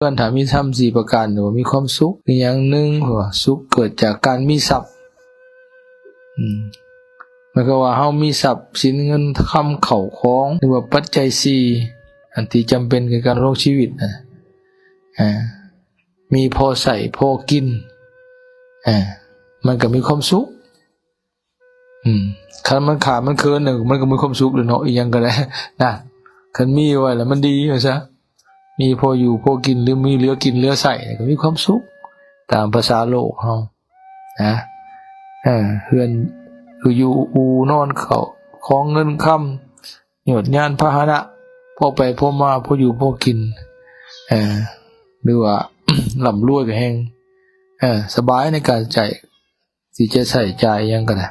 ເພື່ອນ ຖ້າມີທຳສີ່ປະການ ຖືວ່າມີຄວາມສຸກ. ອີກຢ່າງໜຶ່ງ ເພາະວ່າສຸກເກີດຈາກການມີຊັບ. ອືມ ໝາຍຄວາມວ່າເຮົາມີຊັບສິນເງິນຄຳເຂົ້າຂອງ ຫຼືວ່າປັດໄຈສີ່ ອັນທີ່ຈຳເປັນແກ່ການດຳລົງຊີວິດນະ ອາ ມີພໍໃຊ້ພໍກິນ ອາ ມັນກໍມີຄວາມສຸກ. ອືມ ຄັນມັນຂາດມັນເຂີນ ມັນກໍມີຄວາມສຸກແຫຼະເນາະ ອີ່ຫຍັງກໍໄດ້ນະ. ຄັນມີໄວ້ແລ້ວມັນດີວ່າຊະ ມີພໍຢູ່ພໍກິນ ຫຼືມີເຫຼືອກິນເຫຼືອໃຊ້ ກໍມີຄວາມສຸກຕາມພາສາໂລກເຮົານະ. ເອີ ເຮືອນຢູ່ອູ່ນອນເຂົ້າຂອງເງິນຄຳ ຍວດຍານພາຫະນະ ພໍໄປພໍມາ ພໍຢູ່ພໍກິນ ເອີ ຫຼືວ່າ ລ່ຳລວຍກໍແຮງ ເອີ ສະບາຍໃນການໃຊ້ ທີ່ຈະໃຊ້ຈ່າຍຫຍັງກໍໄດ້.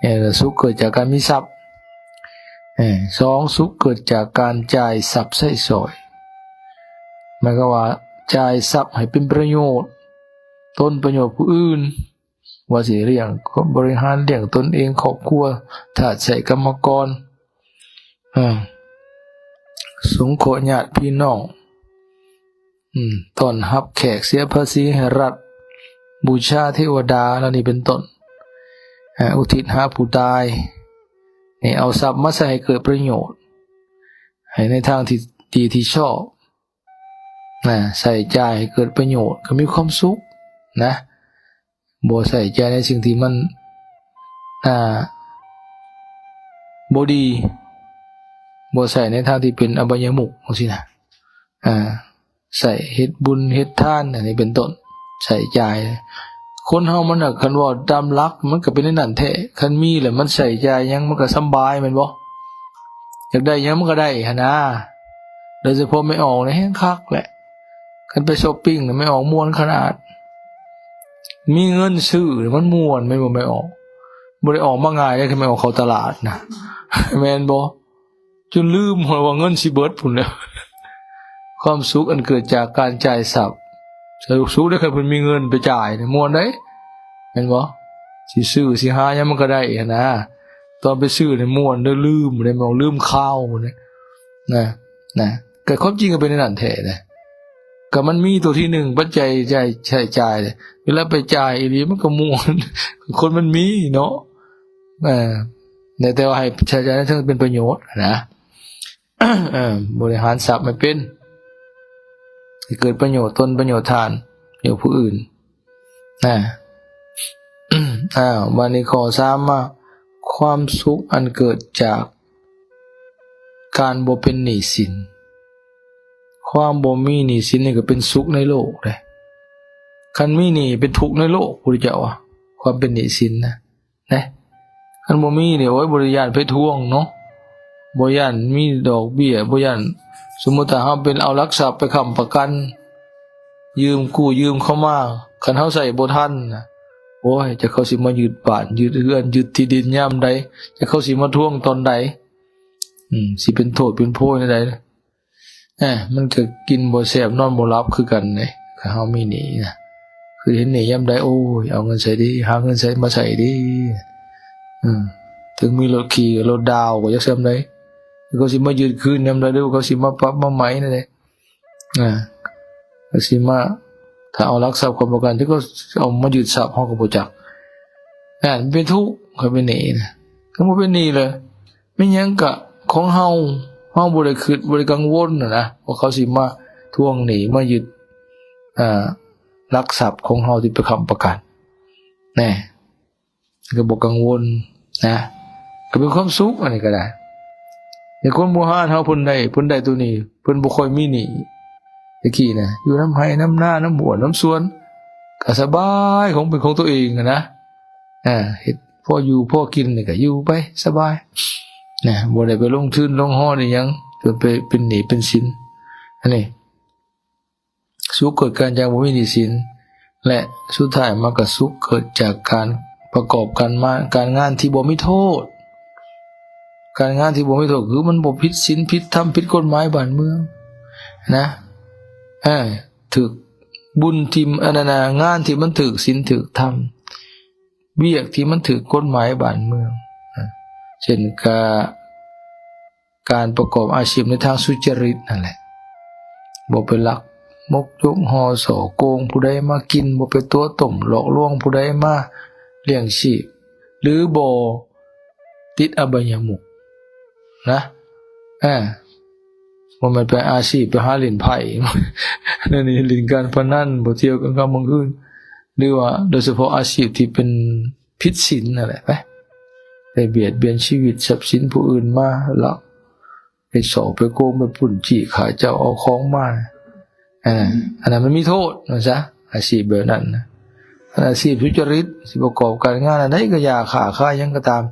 ເອີ ສຸກເກີດຈາກການມີຊັບ. ເອີ ສອງ ສຸກເກີດຈາກການຈ່າຍຊັບໃຊ້ສອຍ. ໝາຍຄວາມວ່າ ຈ່າຍຊັບໃຫ້ເປັນປະໂຫຍດຕົນ ປະໂຫຍດຜູ້ອື່ນ, ວ່າຊິລ້ຽງ ບໍລິຫານລ້ຽງຕົນເອງ, ຄອບຄົວ, ທາດໃຊ້ກຳມະກອນ, ເອີ ສົງເຄາະຍາດພີ່ນ້ອງ, ອືມ ຕ້ອນຮັບແຂກ, ເສຍພາສີໃຫ້ລັດ, ບູຊາເທວະດາ ເຫຼົ່ານີ້ເປັນຕົ້ນ, ເອີ ອຸທິດຫາຜູ້ຕາຍ. ນີ້ ເອົາຊັບມາໃຊ້ໃຫ້ເກີດປະໂຫຍດ ໃຫ້ໃນທາງທີ່ດີທີ່ຊອບນະ, ໃຊ້ຈ່າຍໃຫ້ເກີດປະໂຫຍດ ກໍມີຄວາມສຸກນະ. ບໍ່ໃຊ້ຈ່າຍໃນສິ່ງທີ່ມັນ ອ່າ ບໍ່ດີ ບໍ່ໃຊ້ໃນທາງທີ່ເປັນອະບາຍະມຸກ ຈັ່ງຊີ້ນະ. ອ່າ ໃຊ້ເຮັດບຸນເຮັດທານ ອັນນີ້ເປັນຕົ້ນ ໃຊ້ຈ່າຍ. ຄົນເຮົາມັນນະ ຄັນເວົ້າຕາມຫຼັກ ມັນກໍເປັນແນວນັ້ນແທ້. ຄັນມີແລ້ວມັນໃຊ້ຈ່າຍຫຍັງ ມັນກໍສຳບາຍ ແມ່ນບໍ່? ຢາກໄດ້ຫຍັງມັນກໍໄດ້ຫັ້ນນາ. ໂດຍສະເພາະແມ່ອອກນີ້ແຮງຄັກແຫຼະ. ຄັນໄປຊັອບປິງນະ ແມ່ອອກມ່ວນຂະໜາດ. ມີເງິນຊື້ມັນມ່ວນ ແມ່ນບໍ່ແມ່ອອກ? ບໍ່ໄດ້ອອກມາງ່າຍເດ້ ຄັນແມ່ອອກເຂົ້າຕະຫຼາດນະ ແມ່ນບໍ່? ຈົນລືມວ່າເງິນຊິເບິດພຸ້ນແຫຼະ. ຄວາມສຸກອັນເກີດຈາກການຈ່າຍຊັບ ສຸກເດ້ ຄັນເພິ່ນມີເງິນໄປຈ່າຍນີ້ ມ່ວນເດ້ ແມ່ນບໍ່? ຊິຊື້ຊິຫາຫຍັງມັນກໍໄດ້ຫັ້ນນາ. ຕອນໄປຊື້ນີ້ມ່ວນເດ້ ລືມເດ້ ແມ່ນບໍ່? ລືມຄາວເດ້ນະ ນະ. ກໍຄວາມຈິງກໍເປັນແນວນັ້ນແທ້ເດ້. ກໍມັນມີຕົວທີໜຶ່ງ ປັດໄຈໃຊ້ຈ່າຍເດ້ ເວລາໄປຈ່າຍອີ່ຫຼີມັນກໍມ່ວນ ຄົນມັນມີເນາະ. ເອີ ແຕ່ວ່າໃຫ້ໃຊ້ຈ່າຍໃນເທິງເປັນປະໂຫຍດນະ. ເອີ ບໍລິຫານຊັບໃຫ້ເປັນ ໃຫ້ເກີດປະໂຫຍດຕົນ ປະໂຫຍດທ່ານ ປະໂຫຍດຜູ້ອື່ນນະ. ອ້າວ ບາດນີ້ຂໍ້ສາມມາ ຄວາມສຸກອັນເກີດຈາກການບໍ່ເປັນໜີ້ສິນ. ຄວາມບໍ່ມີໜີ້ສິນນີ້ກໍເປັນສຸກໃນໂລກເດ້. ຄັນມີໜີ້ເປັນທຸກໃນໂລກ ພຸດທະເຈົ້າວ່າ ຄວາມເປັນໜີ້ສິນນະ. ນະ ຄັນບໍ່ມີນີ້ ໂອ້ຍ ບໍ່ໄດ້ຢ້ານໃຜທວງເນາະ ບໍ່ຢ້ານມີດອກເບ້ຍ ບໍ່ຢ້ານ. ສົມມຸດຖ້າເຮົາເປັນເອົາຫຼັກຊັບໄປຄ້ຳປະກັນ ຢືມກູ້ຢືມເຂົາມາ ຄັນເຮົາໃຊ້ບໍ່ທັນນະ ໂອ້ຍ ຈັກເຂົາຊິມາຍຶດບ້ານ ຍຶດເຮືອນ ຍຶດທີ່ດິນຍາມໃດ ຈັກເຂົາຊິມາທວງຕອນໃດ. ອືມ ຊິເປັນໂທດເປັນໂພຍແນວໃດ. ເອີ ມັນກໍກິນບໍ່ແຊບນອນບໍ່ຫຼັບຄືກັນເດ້ ຄັນເຮົາມີໜີ້ນະ. ຄືເຫັນໜີ້ຍາມໃດ ໂອ້ຍ ເອົາເງິນໃສດີ ຫາເງິນໃສມາໃຊ້ດີ. ເຖິງມີລົດຂີ່ລົດດາວກໍຈັກສ່ຳໃດ ເຂົາຊິມາຍຶດຄືນຍາມໃດ ຫຼືວ່າເຂົາຊິມາປັບມາໃໝແນວໃດ. ເຂົາຊິມາ ຖ້າເອົາຫຼັກຊັບຄ້ຳປະກັນ ເຂົາເອົາມາຍຶດຊັບເຮົາກໍບໍ່ຈັກ. ນັ້ນເປັນທຸກ ຄັນເປັນໜີ້ນະ. ຄັນບໍ່ເປັນໜີ້ລະ ແມ່ນຫຍັງກະຂອງເຮົາ ເຮົາບໍ່ໄດ້ຄິດ ບໍ່ໄດ້ກັງວົນຫັ້ນນະ ວ່າເຂົາຊິມາທວງໜີ້ ມາຍຶດ ອ່າ ຫຼັກຊັບຂອງເຮົາທີ່ໄປຄ້ຳປະກັນແນ່ ກໍບໍ່ກັງວົນນະ ກໍເປັນຄວາມສຸກ. ອັນນີ້ກໍໄດ້ ແຕ່ຄົນບູຮານເຮົາເພິ່ນໄດ້ ເພິ່ນໄດ້ໂຕນີ້ ເພິ່ນບໍ່ຄ່ອຍມີໜີ້. ແຕ່ກີ້ນະ ຢູ່ນຳໄຮ່ນຳນາ ນຳຫ້ວຍນຳສວນ ກໍສະບາຍ ຂອງເປັນຂອງຕົວເອງຫັ້ນນະ. ອ່າ ເຮັດພໍຢູ່ພໍກິນນີ້ກໍຢູ່ໄປສະບາຍນະ ບໍ່ໄດ້ໄປລົງທຶນລົງຮອນອີ່ຫຍັງ ຈົນໄປເປັນໜີ້ເປັນສິນ. ອັນນີ້ ສຸກເກີດຈາກການບໍ່ມີໜີ້ສິນ ແລະ ສຸດທ້າຍມາກໍສຸກເກີດຈາກການປະກອບການມາ ການງານທີ່ບໍ່ມີໂທດ ການງານທີ່ບໍ່ມີໂທດ ຄືມັນບໍ່ຜິດສິນຜິດທຳ ຜິດກົດໝາຍບ້ານເມືອງນະ. ເອີ ຖືກບຸນທີ່ ອັນນັ້ນນະ ງານທີ່ມັນຖືກສິນຖືກທຳ ວຽກທີ່ມັນຖືກກົດໝາຍບ້ານເມືອງ ເຊັ່ນ ກາ ການປະກອບອາຊີບໃນທາງສຸຈະລິດນັ້ນແຫຼະ ບໍ່ໄປລັກ ມົກຍົກຫໍ່ສໍ້ໂກງຜູ້ໃດມາກິນ, ບໍ່ໄປຕົວະຕົ້ມຫຼອກລວງຜູ້ໃດມາລ້ຽງຊີບ ຫຼືບໍ່ຕິດອະບາຍະມຸກນະ. ອາ ບໍ່ແມ່ນໄປອາຊີບໄປຫາຫຼິ້ນໄພ້ ແນວນີ້ ຫຼິ້ນການພະນັນ, ບໍ່ທ່ຽວກາງຄ່ຳກາງຄືນ ຫຼືວ່າໂດຍສະເພາະອາຊີບທີ່ເປັນຜິດສິນນັ້ນແຫຼະ ໄປ ໄປບຽດບຽນຊີວິດຊັບສິນຜູ້ອື່ນມາ ລັກ ໄປສໍ້ໄປໂກງ ໄປປຸ້ນຈີ້ຂ້າເຈົ້າເອົາຂອງມາ ອັນນັ້ນ ອັນນັ້ນມັນມີໂທດວ່າຊະ. ອາຊີບແບບນັ້ນນະ ອາຊີບສຸຈະລິດ ຊິປະກອບການງານອັນໃດກໍຢ່າ ຄ້າຂາຍຫຍັງກໍຕາມ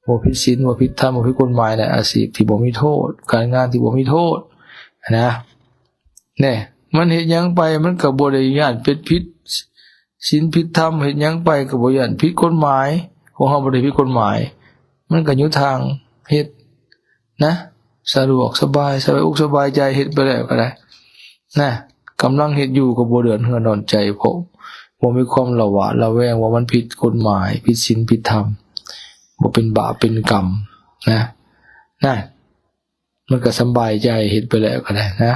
ບໍ່ຜິດສິນ ບໍ່ຜິດທຳ ບໍ່ຜິດກົດໝາຍນະ ອາຊີບທີ່ບໍ່ມີໂທດ ການງານທີ່ບໍ່ມີໂທດນະ. ແນ່ ມັນເຮັດຫຍັງໄປ ມັນກໍບໍ່ໄດ້ຢ້ານເປັນຜິດ ສິນຜິດທຳ ເຮັດຫຍັງໄປກໍບໍ່ຢ້ານຜິດກົດໝາຍ. ຂອງເຮົາບໍ່ໄດ້ຜິດກົດໝາຍ ມັນກໍຢູ່ທາງເຮັດນະ ສະດວກສະບາຍ ສະບາຍອົກສະບາຍໃຈ ເຮັດໄປແລ້ວກໍໄດ້ນະ. ກຳລັງເຮັດຢູ່ກໍບໍ່ເດືອດເຮືອນຮ້ອນໃຈ ເພາະບໍ່ມີຄວາມລະຫວາດລະແວງວ່າມັນຜິດກົດໝາຍ ຜິດສິນຜິດທຳ ບໍ່ເປັນບາບເປັນກຳນະ ນະ. ມັນກໍສະບາຍໃຈ ເຮັດໄປແລ້ວກໍໄດ້ນະ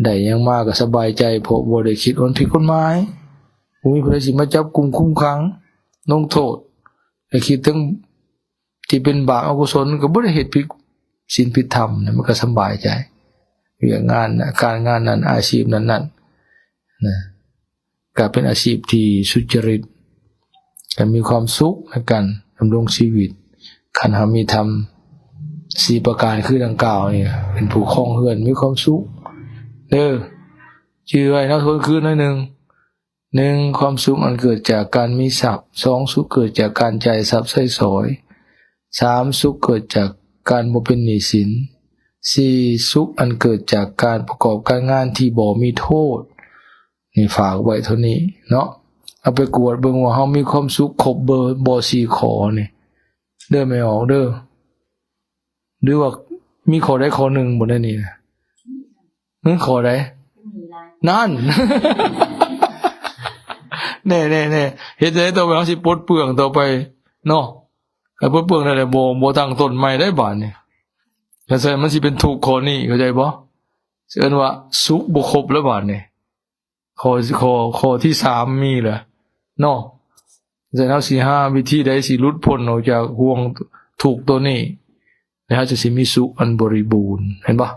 ໄດ້ຫຍັງມາກໍສະບາຍໃຈ ເພາະບໍ່ໄດ້ຄິດວ່າມັນຜິດກົດໝາຍ ບໍ່ມີຜູ້ໃດຊິມາຈັບກຸມຄຸມຂັງລົງໂທດ. ແຕ່ຄິດເຖິງທີ່ເປັນບາບອະກຸສົນ ກໍບໍ່ໄດ້ເຮັດຜິດສິນຜິດທຳນະ ມັນກໍສະບາຍໃຈ. ວຽກງານນະ ການງານນັ້ນ ອາຊີບນັ້ນໆ ນະ ກະເປັນອາຊີບທີ່ສຸຈະລິດ ກະມີຄວາມສຸກໃນການດຳລົງຊີວິດ. ຄັນເຮົາມີທຳສີ່ປະການຄືດັ່ງກ່າວນີ້ ເປັນຜູ້ຄອງເຮືອນມີຄວາມສຸກເດີ. ຈື່ໄວ້ເນາະ ທວນຄືນໜ້ອຍໜຶ່ງ. ໜຶ່ງ ຄວາມສຸກອັນເກີດຈາກການມີຊັບ. ສອງ ສຸກເກີດຈາກການຈ່າຍຊັບໃຊ້ສອຍ. ສາມ ສຸກເກີດຈາກການບໍ່ເປັນໜີ້ສິນ. ສີ່ ສຸກອັນເກີດຈາກການປະກອບການງານທີ່ບໍ່ມີໂທດ. ນີ້ຝາກໄວ້ເທົ່ານີ້ເນາະ. ເອົາໄປກວດເບິ່ງວ່າເຮົາມີຄວາມສຸກຄົບເບີບໍ່ ສີ່ຂໍ້ນີ້ເດີ ແມ່ອອກເດີ. ຫຼືວ່າມີຂໍ້ໃດຂໍ້ໜຶ່ງບໍ່ໃນນີ້ນະ? ເອີ ຂໍ້ໃດ? ນັ້ນ ແນ່ໆໆ ເຮັດຈັ່ງໃດຕໍ່ໄປ ເຮົາຊິປົດເປືອງຕໍ່ໄປເນາະ? ໃຫ້ປົດເປືອງໄດ້ແລ້ວ ບໍ່ ບໍ່ຕັ້ງຕົ້ນໃໝ່ໄດ້ບາດນີ້. ຄັນຊັ້ນມັນຊິເປັນທຸກຂໍ້ນີ້ ເຂົ້າໃຈບໍ່? ຊິເອີ້ນວ່າສຸກບໍ່ຄົບແລ້ວບາດນີ້. ຂໍ້ ຂໍ້ ຂໍ້ທີສາມມີແລ້ວເນາະ. ສະນັ້ນເຮົາຊິຫາວິທີໃດຊິຫຼຸດພົ້ນອອກຈາກຫ່ວງທຸກໂຕນີ້ ແລ້ວເຮົາຈະຊິມີສຸກອັນບໍລິບູນ ເຫັນບໍ່?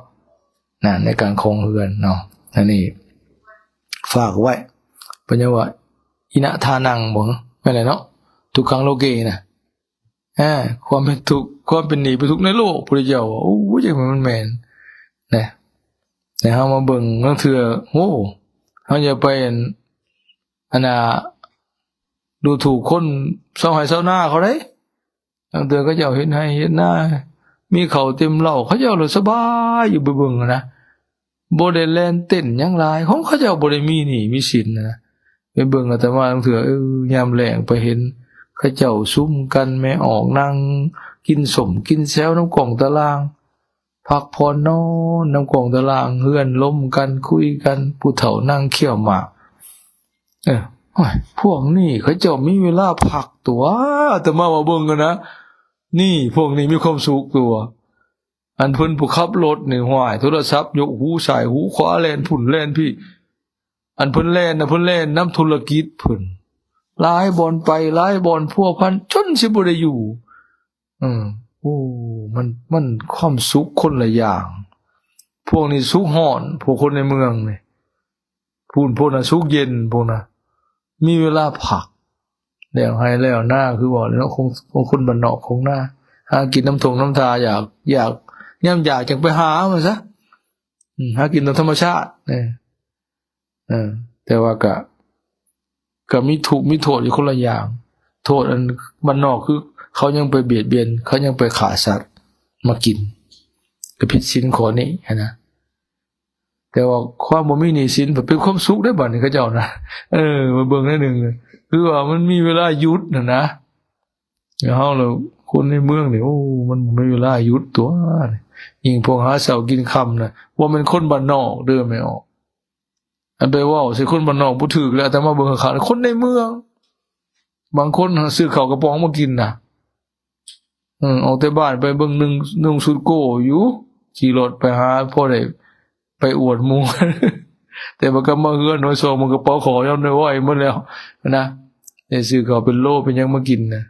ນະ ໃນການຄອງເຮືອນເນາະ. ອັນນີ້ຝາກໄວ້ ເພິ່ນເອີ້ນວ່າອິນະທານັງ ບໍ່ ແມ່ນແຫຼະເນາະ ທຸກຂັງໂລເກນະ. ອາ ຄວາມເປັນທຸກ ຄວາມເປັນໜີ້ເປັນທຸກໃນໂລກ ພຸດທະເຈົ້າວ່າ ໂອ້ຍ ຈັ່ງມັນແມ່ນນະ. ແຕ່ເຮົາມາເບິ່ງລາງເທື່ອ ໂອ້ ເຮົາຢ່າໄປ ອັນ ອັນນ່າ ດູຖູກຄົນຊາວໄຮ່ຊາວນາເຂົາເດ້. ລາງເທື່ອເຂົາເຈົ້າເຮັດໄຮ່ເຮັດນາ ມີເຂົ້າເຕັມເລົ້າ ເຂົາເຈົ້າລະສະບາຍຢູ່ ໄປເບິ່ງນະ. ບໍ່ໄດ້ແລ່ນເຕັ້ນຫຍັງຫຼາຍ ຂອງເຂົາເຈົ້າບໍ່ໄດ້ມີໜີ້ມີສິນນະ. ໄປເບິ່ງອາດຕະມາລາງເທື່ອ ເອີ ຍາມແລ້ງໄປເຫັນເຂົາເຈົ້າຊຸມກັນ ແມ່ອອກນັ່ງກິນສົ້ມກິນແຊວນຳກ້ອງຕາລ່າງ ພັກຜ່ອນນອນນຳກ້ອງຕາລ່າງ ເຮືອນລົມກັນ ຄຸຍກັນ ຜູ້ເຖົ້ານັ່ງຄ້ຽວໝາກ. ເອີ ໂອ້ຍ ພວກນີ້ເຂົາເຈົ້າມີເວລາພັກຕົວະ ອາດຕະມາວ່າເບິ່ງຫັ້ນນະ. ນີ້ ພວກນີ້ມີຄວາມສຸກຕົວະ. ອັນເພິ່ນຜູ້ຂັບລົດນີ້ ຫ້ວຍ ໂທລະສັບຍົກຫູຊ້າຍຫູຂວາ ແລ່ນພຸ້ນແລ່ນພີ້. ອັນເພິ່ນແລ່ນນະ ເພິ່ນແລ່ນນຳທຸລະກິດເພິ່ນ ຫຼາຍບ່ອນໄປ ຫຼາຍບ່ອນພົວພັນ ຈົນຊິບໍ່ໄດ້ຢູ່. ເອີ ໂອ້ ມັນ ມັນຄວາມສຸກຄົນລະຢ່າງ. ພວກນີ້ສຸກຮ້ອນ ພວກຄົນໃນເມືອງນີ້. ພຸ້ນ ພວກນັ້ນສຸກເຢັນ ພວກນັ້ນມີເວລາພັກ ແລ້ວໄຮ່ແລ້ວນາ ຄືເວົ້າເນາະ ຂອງ ຂອງຄົນບ້ານນອກ ຂອງນາ ຫາກິນນຳທົ່ງນຳທ່າ ຢາກ ຢາກ ຍາມຢາກຈັ່ງໄປຫາມັນຊະ. ອືມ ຫາກິນຕາມທຳມະຊາດ ເອີ ເອີ ແຕ່ວ່າກະ ກະມີທຸກມີໂທດຢູ່ຄົນລະຢ່າງ. ໂທດອັນບ້ານນອກຄືເຂົາຍັງໄປບຽດບຽນ ເຂົາຍັງໄປຂ້າສັດມາກິນ ກະຜິດສິນຂໍ້ນີ້ຫັ້ນນະ. ແຕ່ວ່າຄວາມບໍ່ມີໜີ້ສິນເປັນຄວາມສຸກເດ້ບາດນີ້ເຂົາເຈົ້ານະ. ເອີ ມາເບິ່ງໜ້ອຍໜຶ່ງ ຄືວ່າມັນມີເວລາຢຸດຫັ້ນນະ. ເຮົາລະຄົນໃນເມືອງນີ້ ໂອ້ ມັນບໍ່ມີເວລາຢຸດຕົວະ. ຍິ່ງພວກຫາເຊົ້າກິນຄ່ຳນະ ບໍ່ແມ່ນຄົນບ້ານນອກເດີແມ່ອອກ. ອັນໄປເວົ້າໃສ່ຄົນບ້ານນອກບໍ່ຖືກແລ້ວ ອາດຕະມາເບິ່ງຄັກໆ ຄົນໃນເມືອງ ບາງຄົນຫາຊື້ເຂົ້າກະປ໋ອງມາກິນນະ. ອືມ ອອກແຕ່ບ້ານໄປເບິ່ງໜຶ່ງ ນຸ່ງຊຸດໂກ້ຢູ່ ຂີ່ລົດໄປຫາ ພໍໄດ້ໄປອວດໝູ່. ແຕ່ວ່າກັບມາເຮືອນໜ້ອຍສອງ ມັນກະເປົາຂໍຍ້ອນໄດ້ໄວໝົດແລ້ວນະ. ໄດ້ຊື້ເຂົ້າເປັນໂລເປັນຫຍັງມາກິນນະ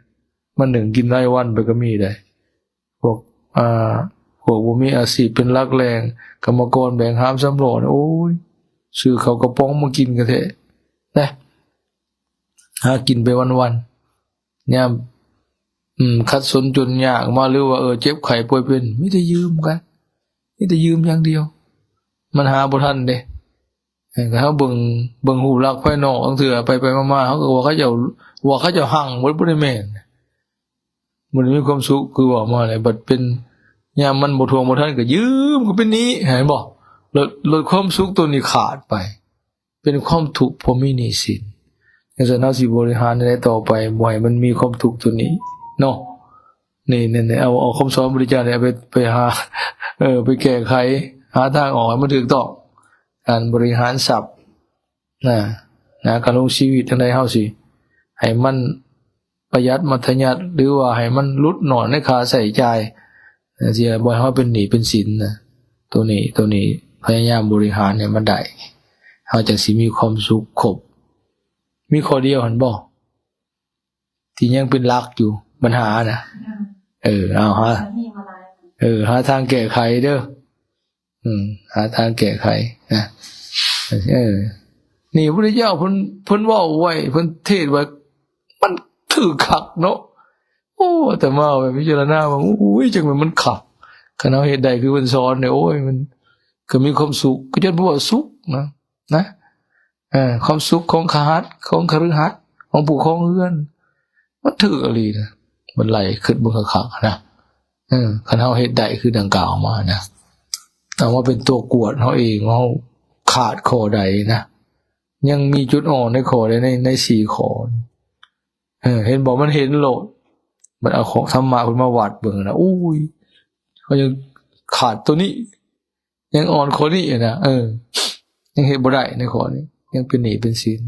ມາໜຶ້ງກິນລາຍວັນໄປກະມີໄດ໋. ພວກ ອ່າ ພວກບໍ່ມີອາຊີບເປັນຫຼັກແຫຼ່ງ ກຳມະກອນແບກຫາມສາມລໍ້ນີ້ ໂອ້ຍ ຊື້ເຂົ້າກະປ໋ອງມາກິນກະແທ້ນະ ຫາກິນໄປວັນໆ. ຍາມ ອືມ ຂັດສົນຈົນຍາກມາ ຫຼືວ່າ ເອີ ເຈັບໄຂ້ປ່ວຍເປັນ ມີແຕ່ຢືມກັນ ມີແຕ່ຢືມຢ່າງດຽວ ມັນຫາບໍ່ທັນເດ້. ເອີ ຖ້າເຮົາເບິ່ງ ເບິ່ງຮູບລັກພາຍນອກ ລາງເທື່ອໄປໆມາໆ ເຮົາກະວ່າເຂົາເຈົ້າ ວ່າເຂົາເຈົ້າຮັ່ງ ບໍ່ ບໍ່ໄດ້ແມ່ນ ບໍ່ໄດ້ມີຄວາມສຸກຄືເວົ້າມາແຫຼະ. ບັດເປັນຍາມມັນບໍ່ທວງບໍ່ທັນກະຢືມ ກະເປັນໜີ້ ເຫັນບໍ່? ແລ້ວ ແລ້ວຄວາມສຸກໂຕນີ້ຂາດໄປ ເປັນຄວາມທຸກເພາະມີໜີ້ສິນ. ຈັ່ງຊັ້ນເຮົາຊິບໍລິຫານແນວໃດຕໍ່ໄປ ບໍ່ໃຫ້ມັນມີຄວາມທຸກໂຕນີ້ເນາະ? ນີ້ ນີ້ ນີ້ ເອົາ ເອົາຄຳສອນພະພຸດທະເຈົ້ານີ້ໄປ ໄປຫາ ເອີ ໄປແກ້ໄຂ ຫາທາງອອກໃຫ້ມັນຖືກຕ້ອງ. ການບໍລິຫານຊັບນະ ນະ ການລົງຊີວິດຈັ່ງໃດ ເຮົາຊິໃຫ້ມັນປະຢັດມັດທະຍັດ ຫຼືວ່າໃຫ້ມັນຫຼຸດໜ້ອຍໃນຄ່າໃຊ້ຈ່າຍ ຊິບໍ່ໃຫ້ເຮົາເປັນໜີ້ເປັນສິນນະ. ໂຕນີ້ ໂຕນີ້ພະຍາຍາມບໍລິຫານໃຫ້ມັນໄດ້ ເຮົາຈັ່ງຊິມີຄວາມສຸກຄົບ. ມີຂໍ້ດຽວຫັ້ນບໍ່ ທີ່ຍັງເປັນຫຼັກຢູ່ ບັນຫານະ? ເອີ ເອົາ ຫາ ເອີ ຫາທາງແກ້ໄຂເດີ. ອືມ ຫາທາງແກ້ໄຂນະ. ເອີ ນີ້ພະພຸດທະເຈົ້າເພິ່ນ ເພິ່ນເວົ້າໄວ້ ເພິ່ນເທດໄວ້ ມັນຖືກຄັກເນາະ. ໂອ້ ອາດຕະມາໄປພິຈາລະນາວ່າ ໂອ້ຍ ຈັ່ງແມ່ນມັນຄັກ. ຄັນເຮົາເຮັດໄດ້ຄືເພິ່ນສອນນີ້ ໂອ້ຍ ມັນກະມີຄວາມສຸກ ກະຈົນບໍ່ວ່າສຸກນະ ນະ. ເອີ ຄວາມສຸກຂອງຄະຫັດ ຂອງຄະລືຫັດ ຂອງຜູ້ຄອງເຮືອນ ມັນຖືກອີ່ຫຼີນະ. ມັນໄລ່ຄຶດເບິ່ງຄັກໆນະ. ເອີ ຄັນເຮົາເຮັດໄດ້ຄືດັ່ງກ່າວມານະ ເອົາມາເປັນຕົວກວດເຮົາເອງ ເຮົາຂາດຂໍ້ໃດນະ ຍັງມີຈຸດອ່ອນໃນຂໍ້ໃດ ໃນ ໃນສີ່ຂໍ້. ເອີ ເຫັນບໍ່? ມັນເຫັນໂລດ. ມັນເອົາຂອງທຳມະເພິ່ນມາວັດເບິ່ງນະ ໂອ້ຍ ເຮົາຍັງຂາດໂຕນີ້ ຍັງອ່ອນຂໍ້ນີ້ນະ ເອີ ຍັງເຮັດບໍ່ໄດ້ໃນຂໍ້ນີ້ ຍັງເປັນໜີ້ເປັນສິນ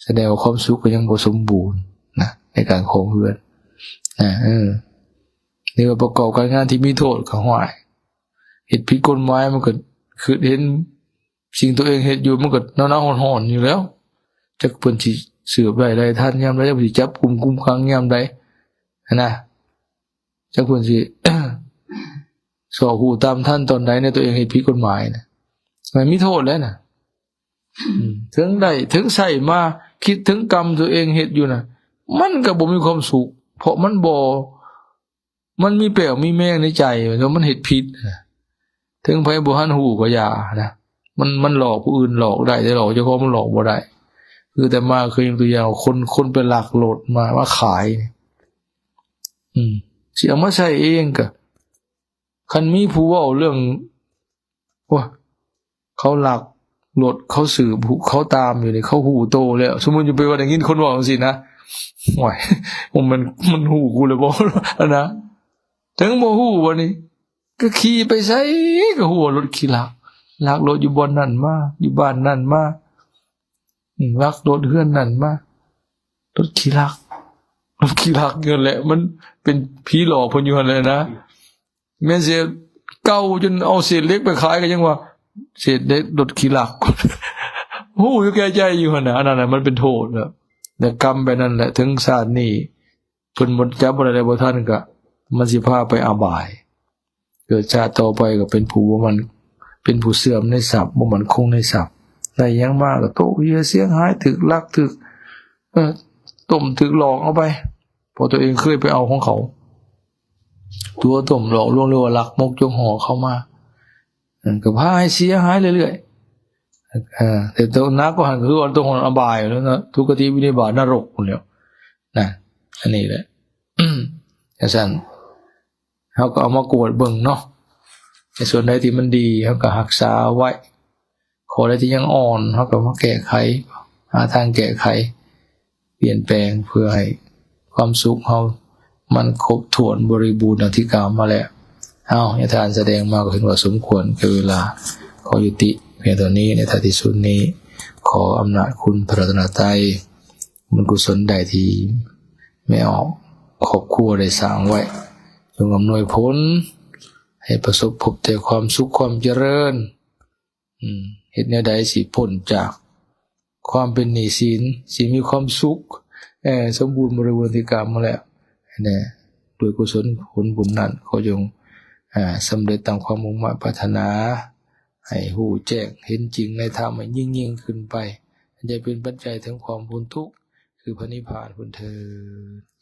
ສະແດງວ່າຄວາມສຸກກະຍັງບໍ່ສົມບູນນະ ໃນການຄອງເຮືອນນະ. ເອີ ຫຼືວ່າປະກອບການງານທີ່ມີໂທດກະ ຫ້ວຍ ເຮັດຜິດກົດໝາຍ ມັນກະຄຶດເຫັນສິ່ງໂຕເອງເຮັດຢູ່ ມັນກະໜາວໆຮ້ອນໆຢູ່ແລ້ວ. ຈັກເພິ່ນຊິສືບໄດ້ໄລ່ທັນຍາມໃດ ຈັກເພິ່ນຊິຈັບກຸມຄຸມຂັງຍາມໃດຫັ້ນນະ. ຈັກເພິ່ນຊິ ຊອກຮູ້ຕາມທັນຕອນໃດໃນໂຕເອງເຮັດຜິດກົດໝາຍນະ ມັນມີໂທດແລ້ວນະ. ອືມ ເຖິງໄດ້ເຖິງໃຊ້ມາ ຄິດເຖິງກຳໂຕເອງເຮັດຢູ່ນະ ມັນກະບໍ່ມີຄວາມສຸກ ເພາະມັນບໍ່ ມັນມີແປ້ວມີແມງໃນໃຈ ວ່າມັນເຮັດຜິດນະ. ເຖິງໃຜບໍ່ທັນຮູ້ກະຢ່ານະ ມັນ ມັນຫຼອກຜູ້ອື່ນຫຼອກໄດ້ ແຕ່ຫຼອກເຈົ້າຂອງມັນຫຼອກບໍ່ໄດ້. ຄືອາດຕະມາເຄີຍຍົກຕົວຢ່າງ ຄົນ ຄົນໄປລັກລົດມາ ມາຂາຍ ອືມ ຊິເອົາມາໃຊ້ເອງກະ ຄັນມີຜູ້ເວົ້າເລື່ອງ ໂອ້ຍ ເຂົາລັກລົດ ເຂົາສືບ ເຂົາຕາມຢູ່ນີ້ ເຂົາຮູ້ໂຕແລ້ວ. ສົມມຸດຢູ່ໄປວ່າໄດ້ຍິນຄົນເວົ້າຈັ່ງຊີ້ນະ ໂອ້ຍ ມັນ ມັນຮູ້ກູແລ້ວບໍ່ຫັ້ນນະ. ເຖິງບໍ່ຮູ້ບາດນີ້ ກະຂີ່ໄປໃສກະຮູ້ວ່າລົດຂີ້ລັກ ລັກລົດຢູ່ບ່ອນນັ້ນມາ ຢູ່ບ້ານນັ້ນມາ ອືມ ລັກລົດເຮືອນນັ້ນມາ ລົດຂີ້ລັກ ລົດຂີ້ລັກຢູ່ຫັ້ນແຫຼະ ມັນເປັນຜີຫຼອກເພິ່ນຢູ່ຫັ້ນແຫຼະນະ. ແມ່ນເສດເກົ່າຈົນເອົາເສດເຫຼັກໄປຂາຍກະຍັງວ່າເສດເຫຼັກລົດຂີ້ລັກ ຮູ້ຢູ່ແກ່ໃຈຢູ່ຫັ້ນນະ. ອັນນັ້ນນະມັນເປັນໂທດແລ້ວ ແລະກຳແບບນັ້ນແຫຼະ ເຖິງຊາດນີ້ ເພິ່ນບໍ່ຈັບບໍ່ໄດ້ ບໍ່ທັນກະ ມັນຊິພາໄປອະບາຍ. ເກີດຊາດຕໍ່ໄປກະເປັນຜູ້ບໍ່ໝັ້ນ ເປັນຜູ້ເສື່ອມໃນຊັບ ບໍ່ໝັ້ນຄົງໃນຊັບ. ໄດ້ຫຍັງມາກະຕົກເຫື່ອເສຍຫາຍ ຖືກລັກ ຖືກ ເອີ ຕົ້ມ ຖືກຫຼອກເອົາໄປ ເພາະໂຕເອງເຄີຍໄປເອົາຂອງເຂົາ ຕົວະຕົ້ມຫຼອກລວງ ຫຼືວ່າລັກມົກຈົກຫອກເຂົາມາ ເອີ ກະພາໃຫ້ເສຍຫາຍເລື້ອຍໆ. ເອີ ແຕ່ໂຕໜັກກວ່າຫັ້ນກະຄືວ່າຕົກນະອະບາຍແລ້ວນະ ທຸກກະຕິວິນິບາດນະລົກພຸ້ນແລ້ວນະ. ອັນນີ້ແຫຼະ ຈັ່ງຊັ້ນ ເຮົາກະເອົາມາກວດເບິ່ງເນາະ ໃນສ່ວນໃດທີ່ມັນດີ ເຮົາກະຮັກສາເອົາໄວ້ ຂໍ້ໃດທີ່ຍັງອ່ອນ ເຮົາກະມາແກ້ໄຂ ຫາທາງແກ້ໄຂ ປ່ຽນແປງ ເພື່ອໃຫ້ຄວາມສຸກເຮົາມັນຄົບຖ້ວນບໍລິບູນ ດັ່ງທີ່ກ່າວມາແລ້ວ. ເອົາ ຍາທ່ານສະແດງມາກະເຫັນວ່າສົມຄວນແກ່ເວລາ ຂໍຍຸຕິພຽງເທົ່ານີ້. ໃນທ້າຍທີ່ສຸດນີ້ ຂໍອຳນາດຄຸນພະລັດຕະນະໄຕ ບຸນກຸສົນໃດທີ່ແມ່ອອກຄອບຄົວໄດ້ສ້າງໄວ້ ຈົ່ງອຳນວຍຜົນໃຫ້ປະສົບພົບແຕ່ຄວາມສຸກຄວາມຈະເລີນ ອືມ ຮັດແນວໃດຊິພົ້ນຈາກຄວາມເປັນໜີ້ສິນ, ຊິມີຄວາມສຸກ, ເອີ, ສົມບູນບໍລິບູນທີ່ກ່າວມາແລ້ວ. ແນະ, ດ້ວຍກຸສົນຜົນບຸນນັ້ນ, ຂໍຈົ່ງ, ເອີ, ສຳເລັດຕາມຄວາມມຸ່ງມາດປາດຖະໜາ, ໃຫ້ຮູ້ແຈ້ງເຫັນຈິງໃນທຳໃຫ້ຍິ່ງໆຂຶ້ນໄປ, ໃຫ້ເປັນປັດໄຈເຖິງຄວາມພົ້ນທຸກ ຄືພະນິບພານພຸ້ນເທີ້ນ.